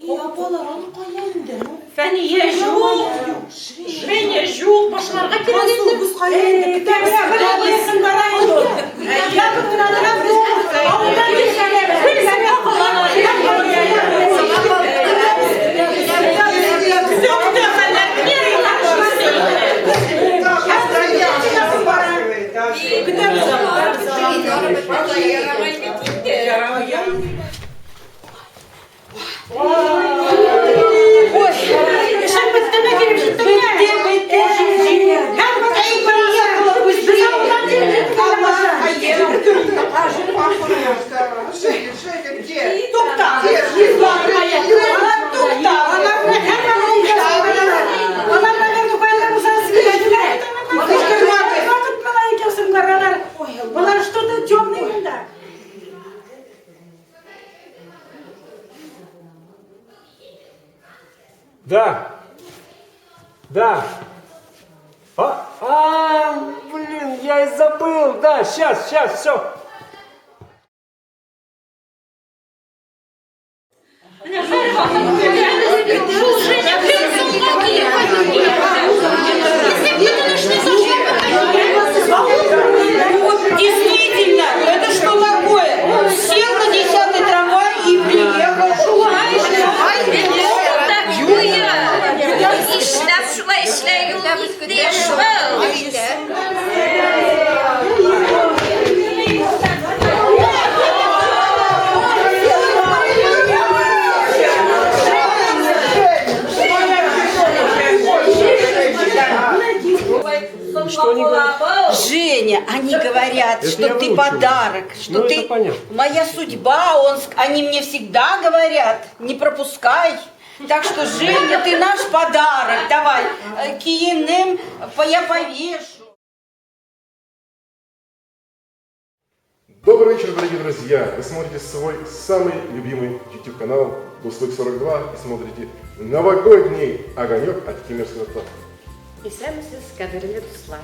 И, апалар, аны кая инде? Ну, Фәния юк. Женя юк, башларга кирәк инде. Без кая инде? Көтәбез, көтәбез. Эшең беттеме килеп җиттеңме? Бетте, бетте. Һәм Женя, Женя, где? Тукта. Тукта. Алар, наверное, кайлар булса Болар что-то темный монда. Да. Да. Блин, я и забыл. Да, сейчас, сейчас, все. Шул Женя кем соңга Вот действительно, это что такое? Сел на 10-й трамвай и приехал. Эшләп шулай эшләй ул итте шул. Что они говорят? Женя, они говорят, Это что я ты выучил. подарок, что Ну, ты это понятно. моя судьба. Они мне всегда говорят, не пропускай. Так что, Женя, ты наш подарок. Давай, киенем, я повешу. Добрый вечер, дорогие друзья! Вы смотрите свой самый любимый YouTube канал Дуслык 42 и смотрите новогодний огонек от Кемеровского Татар. Исәнмесез, кадерле дуслар.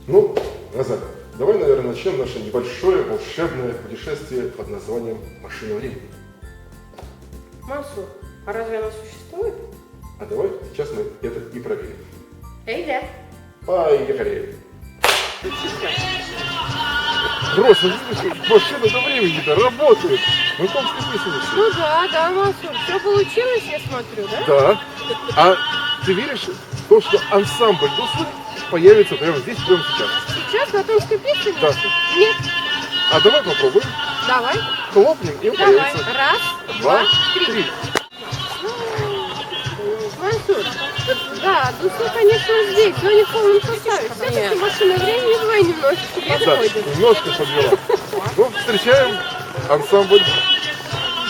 Ну, Назар, давай, наверное, начнем наше небольшое волшебное путешествие под названием «Машина времени». Мансур, а разве она существует? А давай сейчас мы это и проверим. Әйдә. Поехали! Просто, видишь, машина времени-то работает! Мы в Томской песеннице. Ну да, да, Мансур, все получилось, я смотрю, да? Да. А ты веришь в то, что ансамбль Дуслык появится прямо здесь, прямо сейчас? Сейчас на Томской песеннице? Да. Нет. А давай попробуем. Давай. Хлопнем, и он Давай. появится. Раз, Два, два, три. три. Мансур, да, Дуслык, конечно, здесь, но не в полном составе. Все-таки машина времени давай немножечко Да, подходит. немножко подвела. Ну, встречаем ансамбль.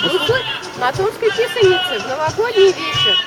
Дуслык на Томской песеннице в новогодний вечер.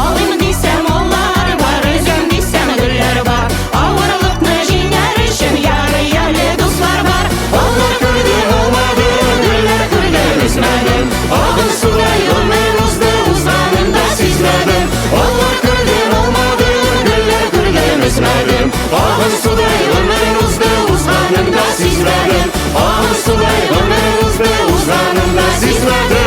Алыйм дисәм аллар бар, өзәм дисәм гөлләр бар. Авырлыкны җиңәр өчен ярый әле дуслар бар. Аллар күрде, алмады, гөлләр күрде, өзмәдем. Агын судай гомер узды, узганын да сизмәдем. Аллар күрде, алмады, гөлләр күрде, өзмәдем. Агын судай гомер узды, узганын да сизмәдем. Агын судай гомер узды, узганын да сизмәдем.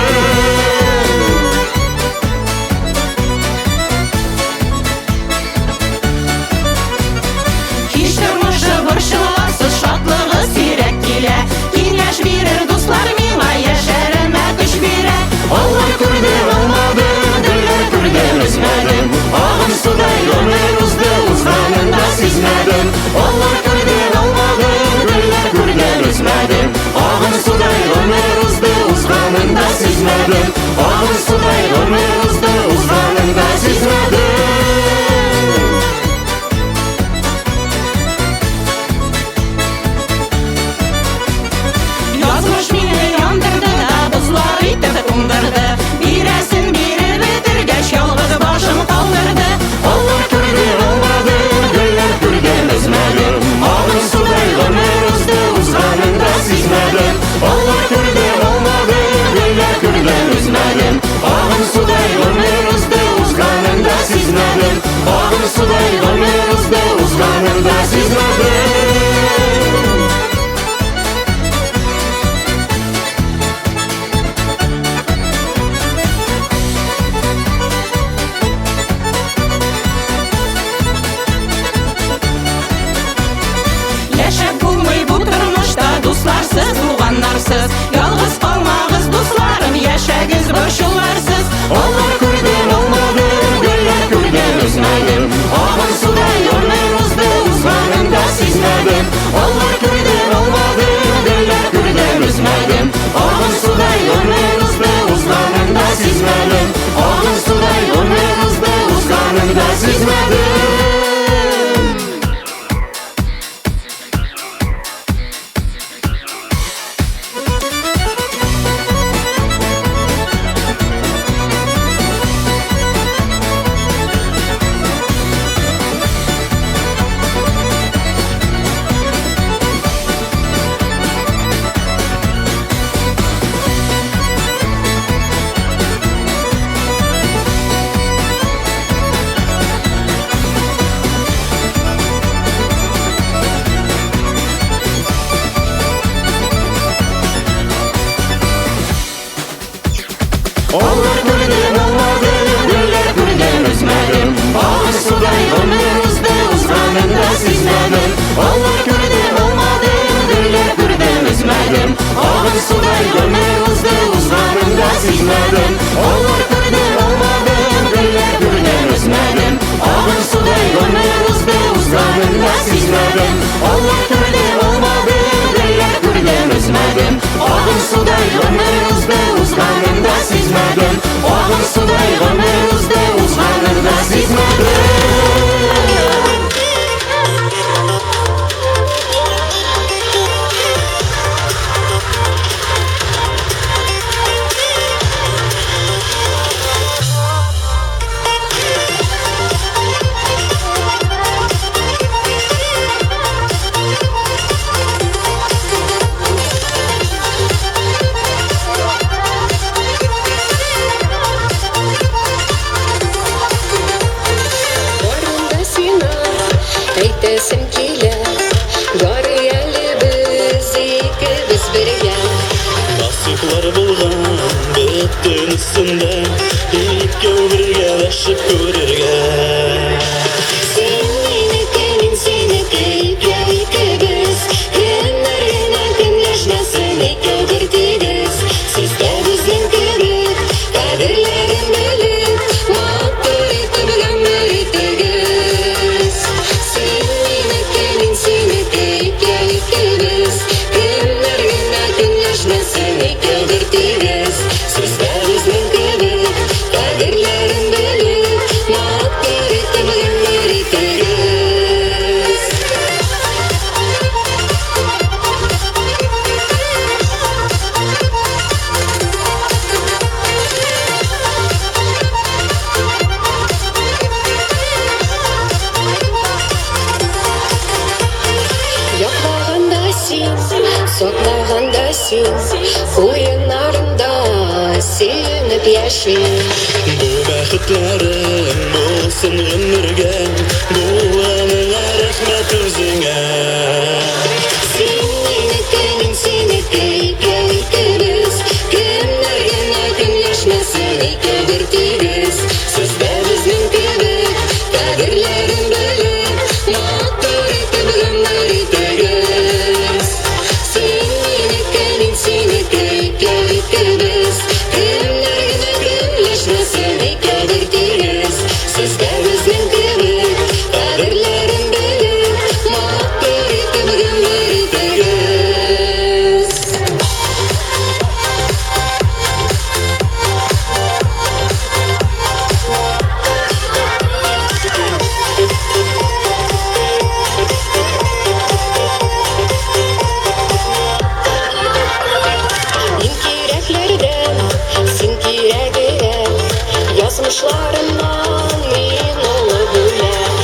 Һич тормышы борчуларсыз, шатлыгы сирәк килә. Киңәш бирер дуслар миңа, яшәремә көч бирә. Аллар күрде, алмады, гөлләр күрде, өзмәдем. Агын судай гомер узды, узганын да сизмәдем. Аллар күрде, алмады, гөлләр күрде, өзмәдем. Агын судай гомер узды, узганын да сизмәдем. Агын судай гомер узды, узганын да сизмәдем. Язмыш мине яндырды да, бозлар итеп туңдырды. Бирәсен биреп бетергәч, ялгыз башым калды. Аллар күрдем, алмадым, гөлләр күрдем, өзмәдем. Агын судай гомер узды, узганын да сизмәдем. Аллар күрдем, алмадым, гөлләр күрдем, өзмәдем. Агын судай гомер узды, узганын да сизмәдем. Аллар күрдем, алмадым, гөлләр күрдем, өзмәдем. Агын судай гомер узды, узганын да сизмәдем. Аллар күрдем, алмадым, гөлләр күрдем, өзмәдем. Агын судай гомер узды, узганын да сизмәдем. Агын судай гомер узды, узганын да сизмәдем. Барында сиңа әйтәсем килә, Ярый әле без икебез бергә. Насыйплар булган бөтенесендә Икәү бергәләшеп күрергә. Син минеке, мин синеке, икәү икебез. Кемнәр генә көнләшмәсен, икәү бер тигез. Сез дә безнең кебек, кадерләрен белеп, матур итеп гомер итегез. Син минеке, мин синеке, икәү икебез. Кемнәр генә көнләшмәсен, икәү бер тигез. Сез дә безнең кебек, кадерләрен белеп, матур итеп гомер итегез. Яклаганда син, саклаганда син, куеннарыңда сөенеп яшим. Бу бәхетләрем булсын гомергә, Булганыңа рәхмәт үзеңә. Син минеке, мин синеке, икәү икебез. Кемнәр генә көнләшмәсен, икәү бер тигез. Сез дә безнең кебек, кадерләрен белеп, матур итеп гомер итегез. Син минеке, мин синеке, икәү икебез. Кемнәр генә көнләшмәсен, икәү бер тигез. Сез дә безнең кебек, кадерләрен белеп, матур итеп гомер итегез. Мин кирәкләрдән, син кирәгерәк, Язмышларымнан мин олы бүләк.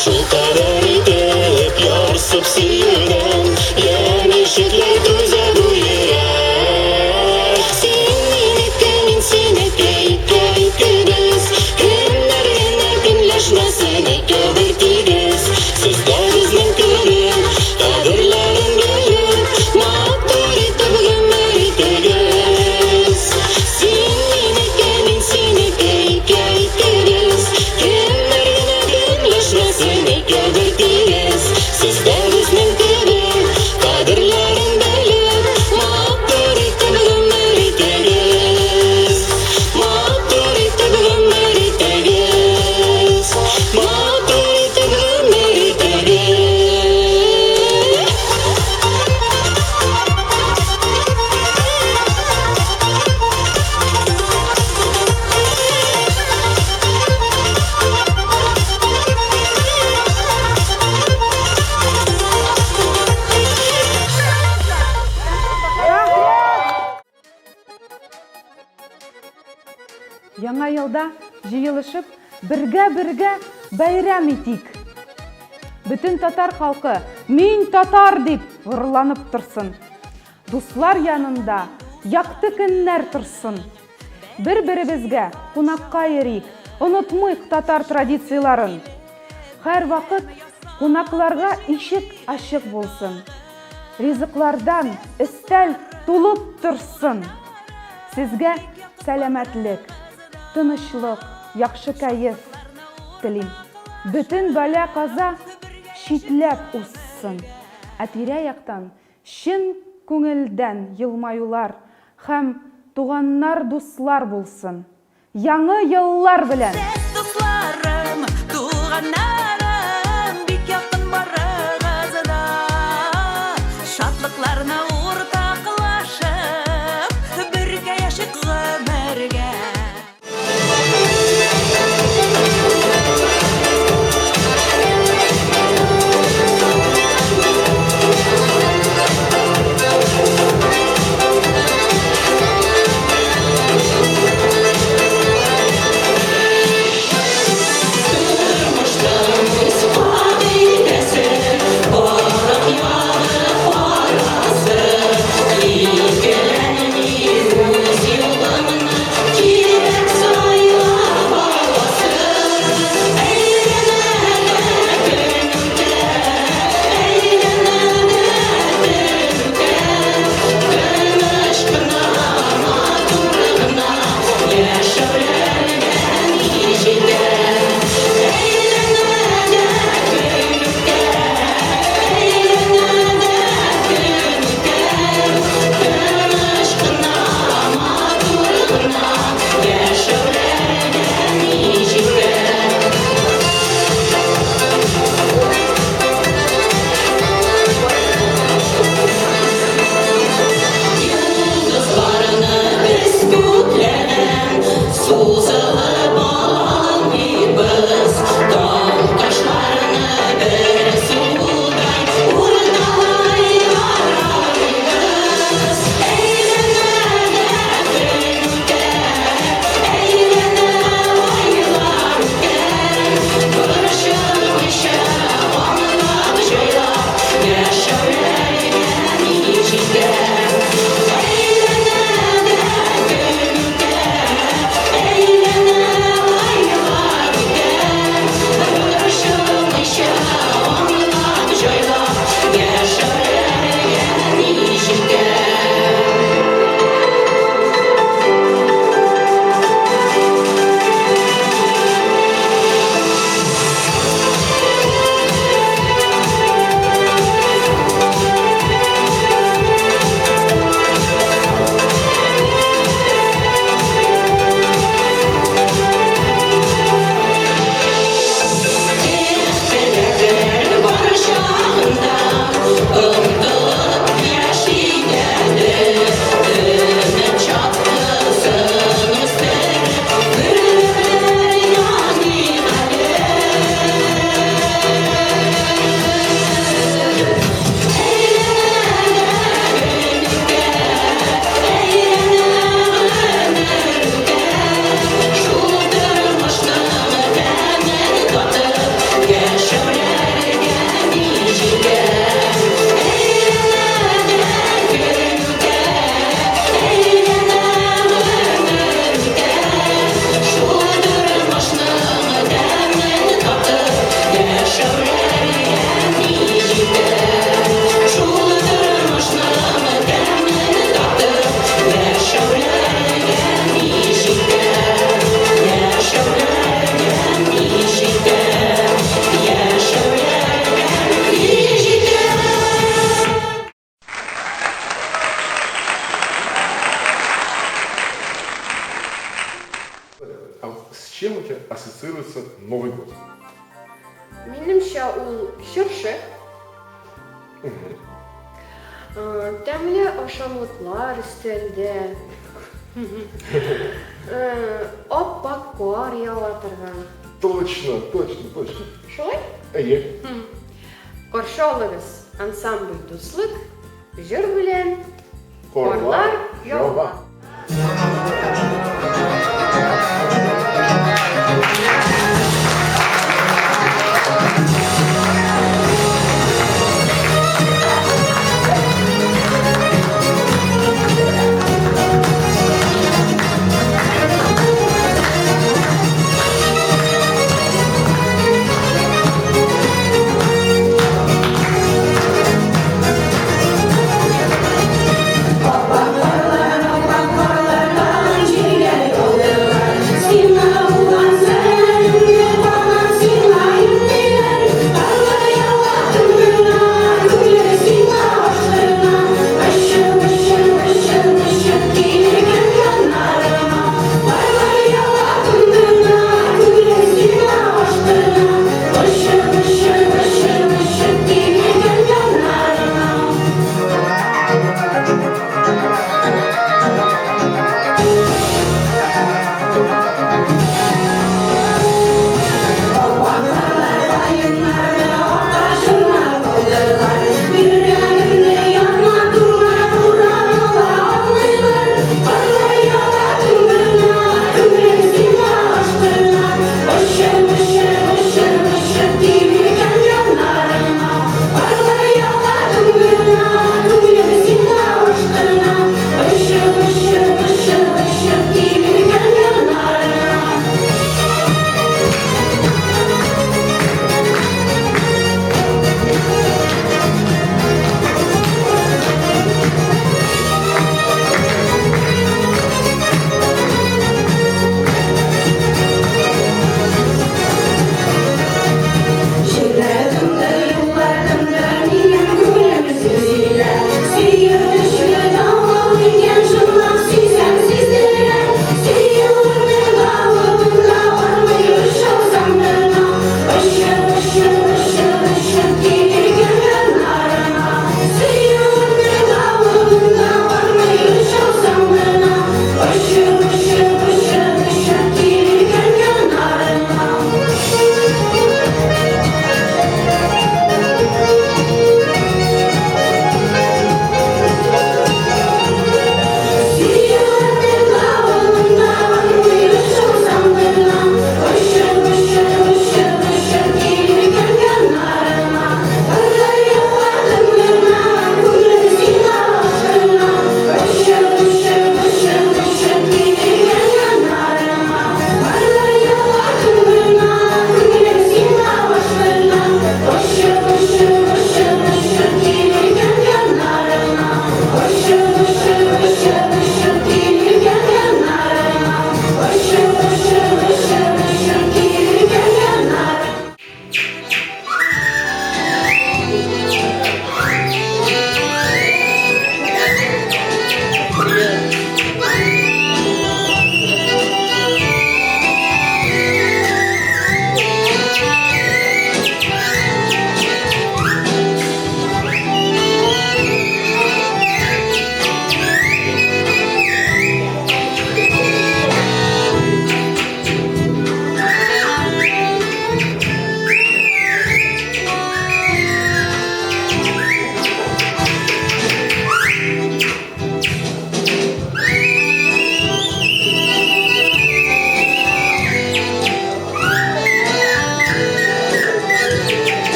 Шул кадәр итеп ярсып сөюдән, Я ничекләр түзә бу йөрәк. Син минеке, мин синеке, икәү икебез. Кемнәр генә көнләшмәсен, икәү бер тигез. Сез дә безнең кебек, кадерләрен белеп, матур итеп гомер итегез. Син минеке, мин синеке, икәү икебез. Кемнәр генә көнләшмәсен, икәү бер тигез. Сез дә безнең кебек, кадерләрен белеп, матур итеп гомер итегез. Матур итеп гомер итегез. Матур итеп гомер итегез. Яңа елда җыелышып, бергә-бергә бәйрәм итик. Бөтен татар халкы мин татар дип горурланып торсын. Дуслар янында якты көннәр торсын. Бер-беребезгә кунакка йөрик, онытмыйк татар традицияләрен. Һәрвакыт кунакларга ишек ачык булсын. Ризыклардан өстәл тулып торсын. Сезгә сәламәтлек, тынычлык, яхшы кәеф телим. Бөтен бәла-каза читләп узсын, ә тирә-яктан чын күңелдән елмаюлар һәм туганнар-дуслар булсын. Яңы еллар белән! Сез дусларым, туганнарым, бик якын барыгыз да. Шатлыкларны уртаклашып, бергә яшик гомергә. А вот с чем у тебя ассоциируется Новый год? Минемчә, ул чыршы. Тәмле ашамлыклар өстәлдә. Ап-ак кар ява торган. Точно, точно, точно. Шулай? Әйе. Каршы алыгыз, ансамбль Дуслык җыр белән Карлар ява. Апа,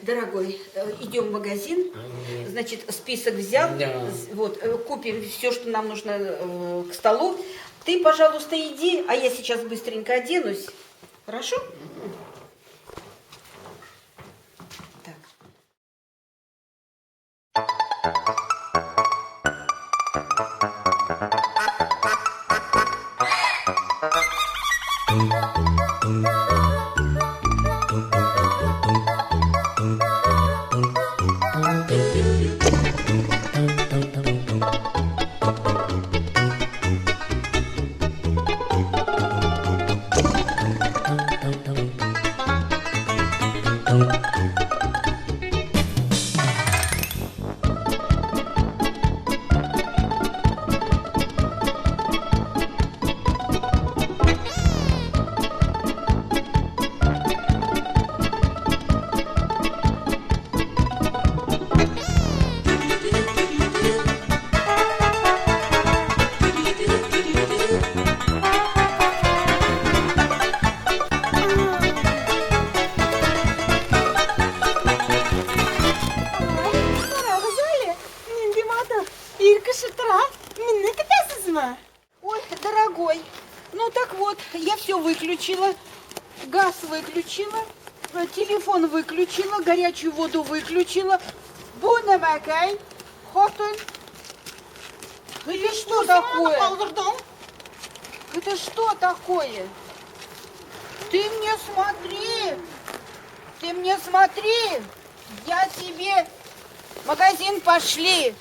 Дорогой, идем в магазин. Значит, список взял. Да. Вот, купим все, что нам нужно к столу. Ты, пожалуйста, иди, а я сейчас быстренько оденусь. Хорошо? Так. Карагыз әле, нинди матур. Ир кеше тора. Мине көтәсезме? Ой, дорогой, ну так вот, я все выключила. Газ выключила, телефон выключила, горячую воду выключила. Бу нәмәкәй, хатын. Это что такое? Калдырдың. Это что такое? Ты мне смотри! Ты мне смотри! Я тебе... В магазин пошли!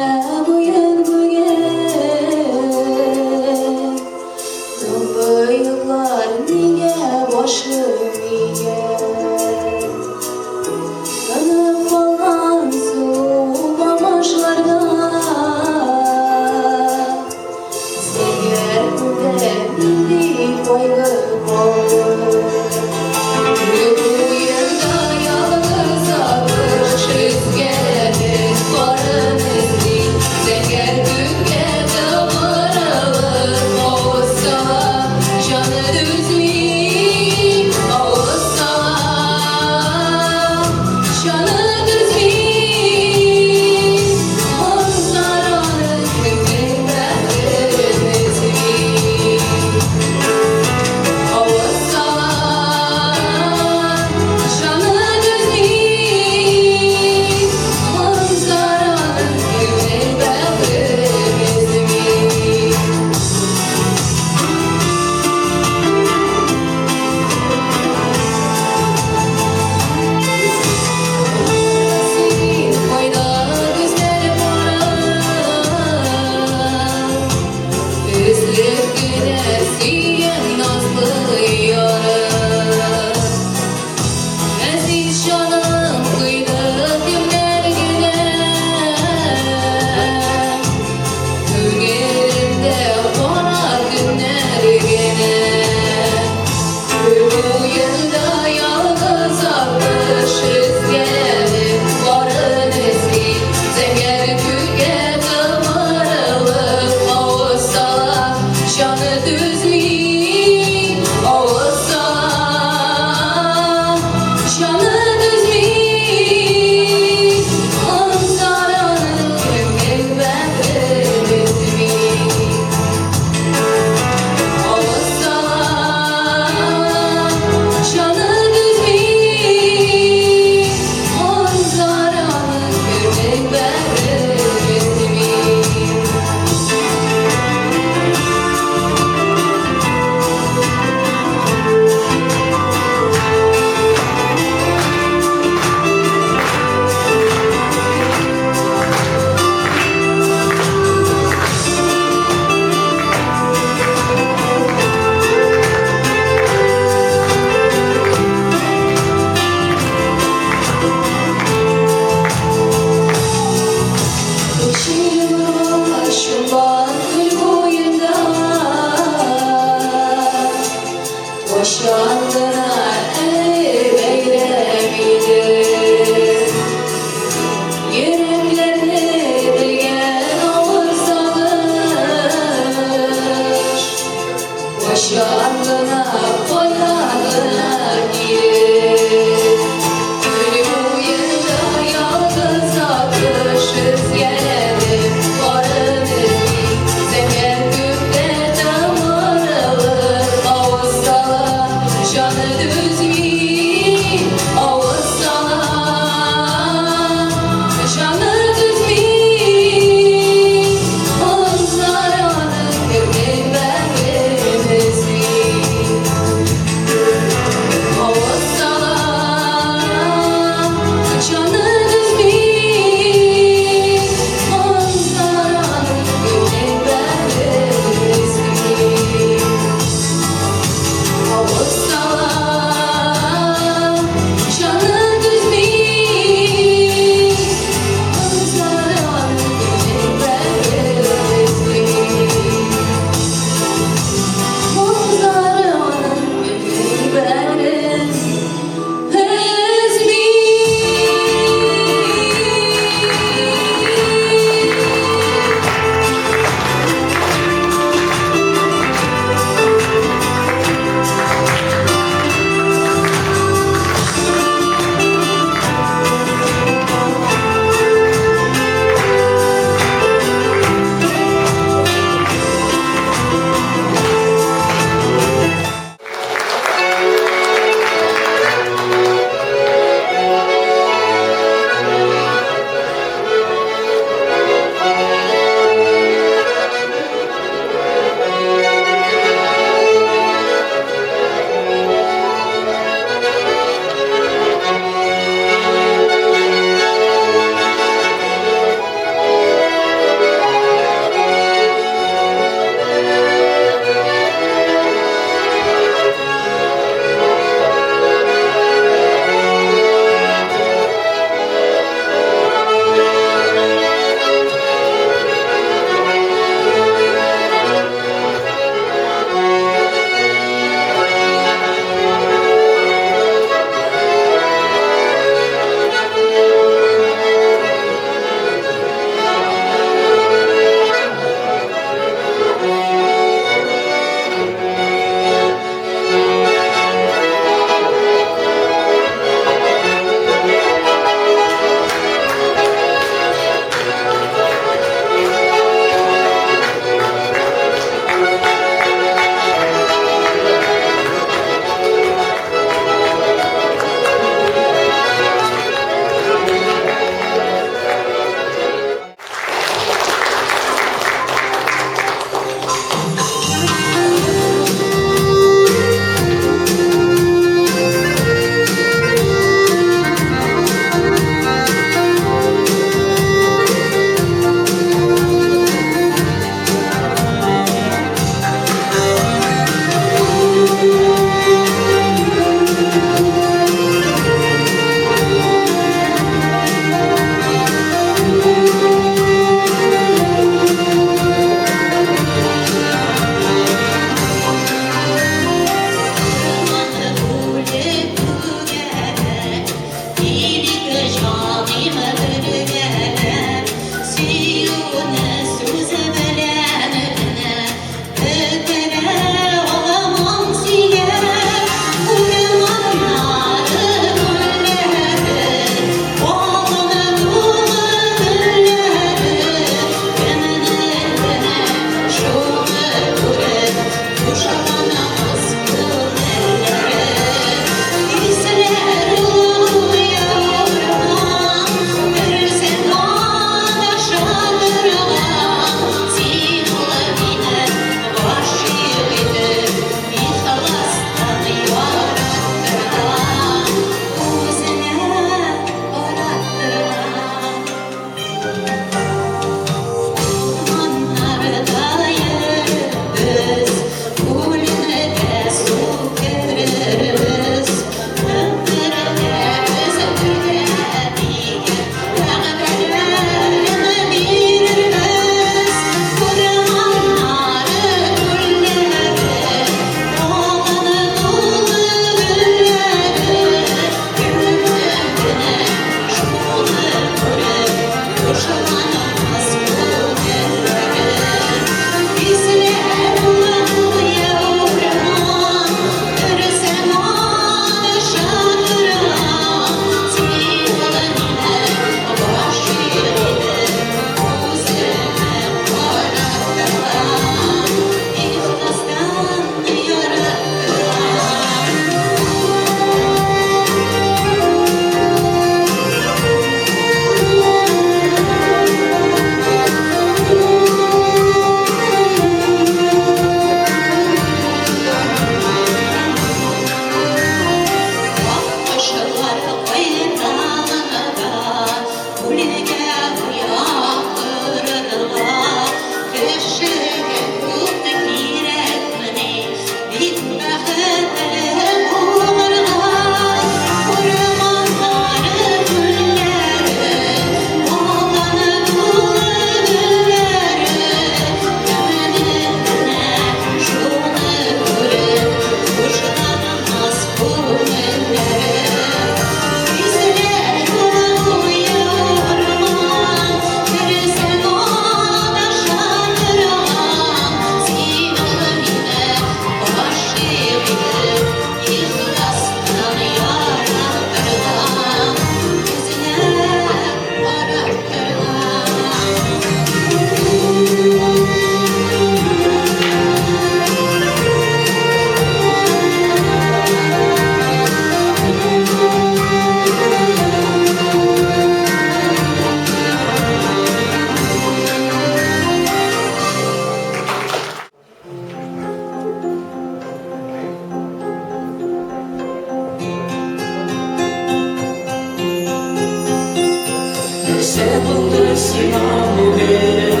сиңа бүген?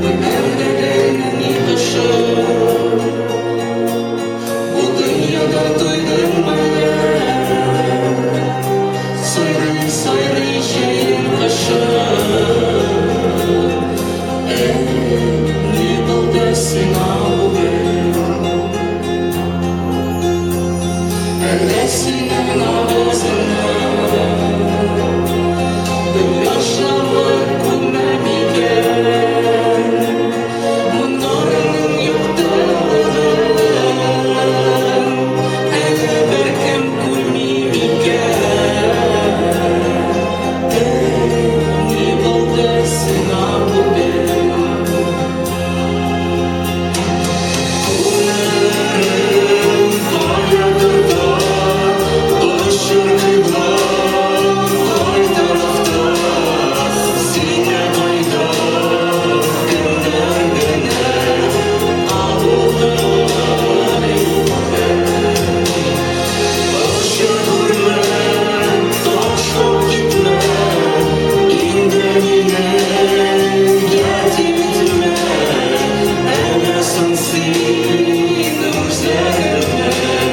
Белмәм ни кышы. Бу дөньяда туйдың әллә? Сайрый, сайрый җәен кышы. Әй, ни булды сиңа бүген? Әллә синең авызыңнан Кояшлавы күрмә микән? Моңнарының юктылыгын Әле беркем күрми микән? Әй, ни булды сиңа бүген? Күңелем каядыр да очыр кыйблам кай тарафта? Сине кайда кемнәр генә кабул итәр? Оча күрмә, ташлап китмә, инде мине ятим итмә. Әллә соң син үзәгемнән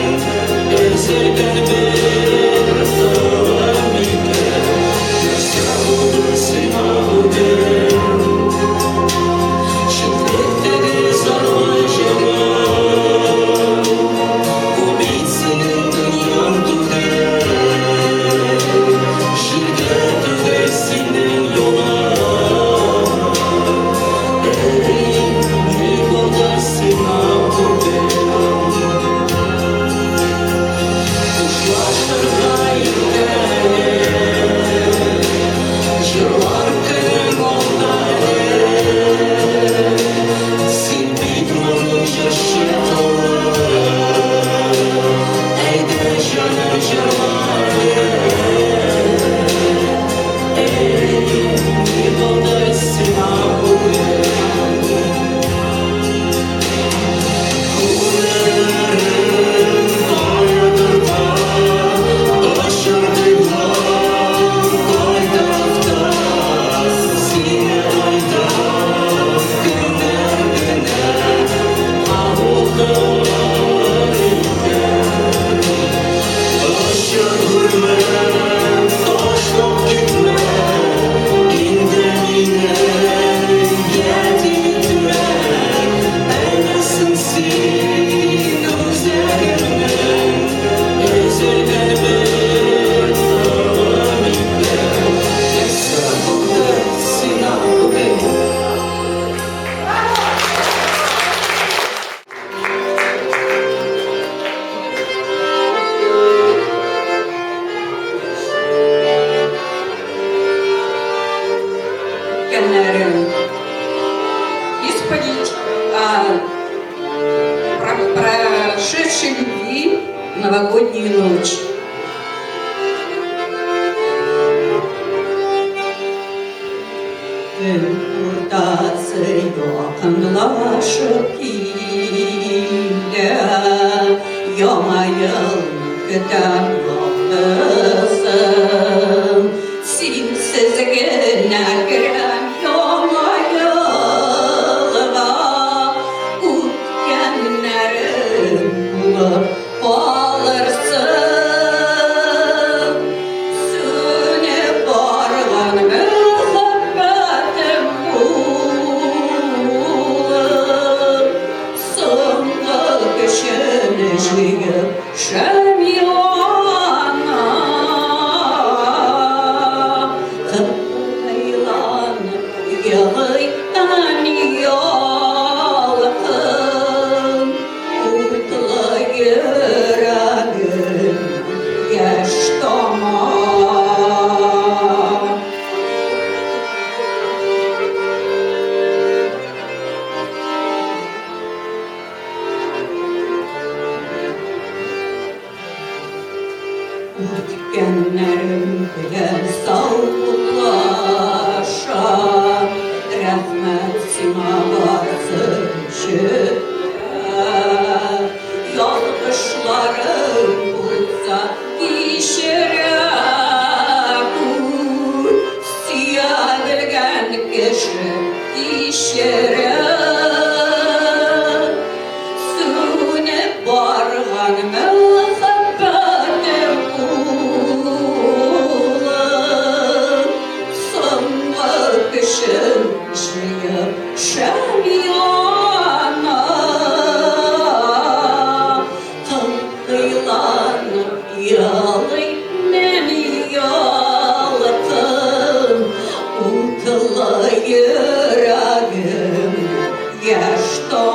өзелгән бер тал микән? Нәрсә булды сиңа бүген? Читлектәге зарлы җырың, Бу бит синең дөньяң түгел, Җирдә түгел синең юлың. Әй, ни булды сиңа бүген? Хушлашырга иртә әле, Җырлар көнең алда әле. Син бит моның җырчы колы. Әйдә, җаным, җырла әле. Әй, ни булды сиңа бүген? Күңелем каядыр да очыр кыйблам кай тарафта? Сине кайда кемнәр генә кабул итәр? Оча күрмә, ташлап китмә, инде мине ятим итмә. Әллә соң син үзәгемнән өзелгән бер тал микән? Нәрсә булды сиңа бүген? Үткәннәрем. Исповедь о прошедшей любви в новогоднюю ночь. Төн уртасы якынлашып килә, Яңа елны көтәм ялгызым. Синсез генә керәм яңа елга, Үткәннәрем булып калырсың. Сүнеп барган мәхәббәтем булып, Соңгы көчен җыеп шәм яндырып.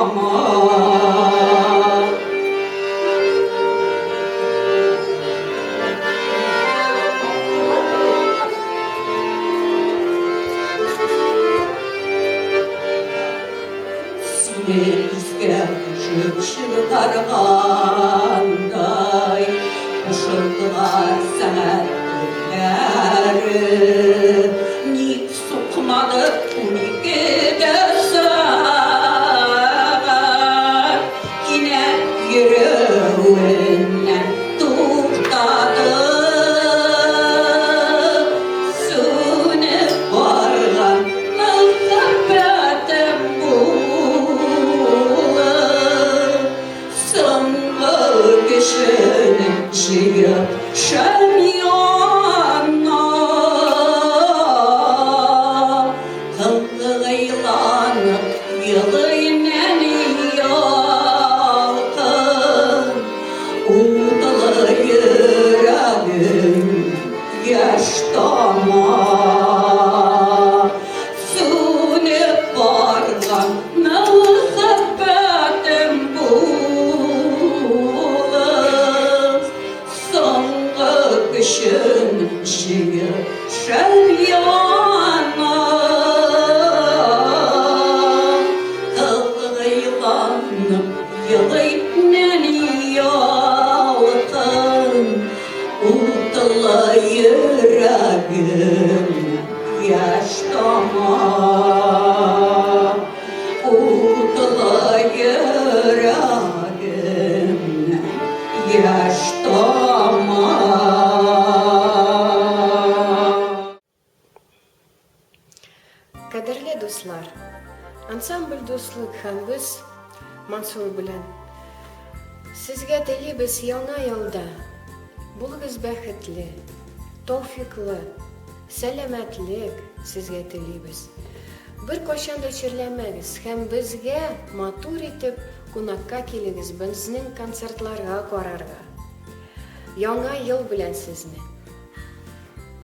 тама. Сине искә төшеп чыгаргандай, Кушылдылар сәгать телләре. Ник сукмады 12 дә сәгать, Кинәт йөрүеннән туктады. Сүнеп барган мәхәббәтем булып, Соңгы кешене җыеп шәм яна. Кылгыйланып елый нәни ялкын, Утлы йөрәгем яшь тама. Сүнеп барган мәхәббәтем булып, Соңгы көчен җыеп шәм яна. Кылгыйланып елый нәни ялкын, Утлы йөрәгем яшь тама. Утлы йөрәгем яшь тама. Кадерле дуслар, ансамбль Дуслык һәм без Мансур белән сезгә телибез яңа елда булыгыз бәхетле, тауфиклы, сәламәтлек сезгә телибез. Беркайчан да чирләмәгез һәм безгә матур итеп кунакка килегез безнең концертларга карарга. Яңа ел белән сезне!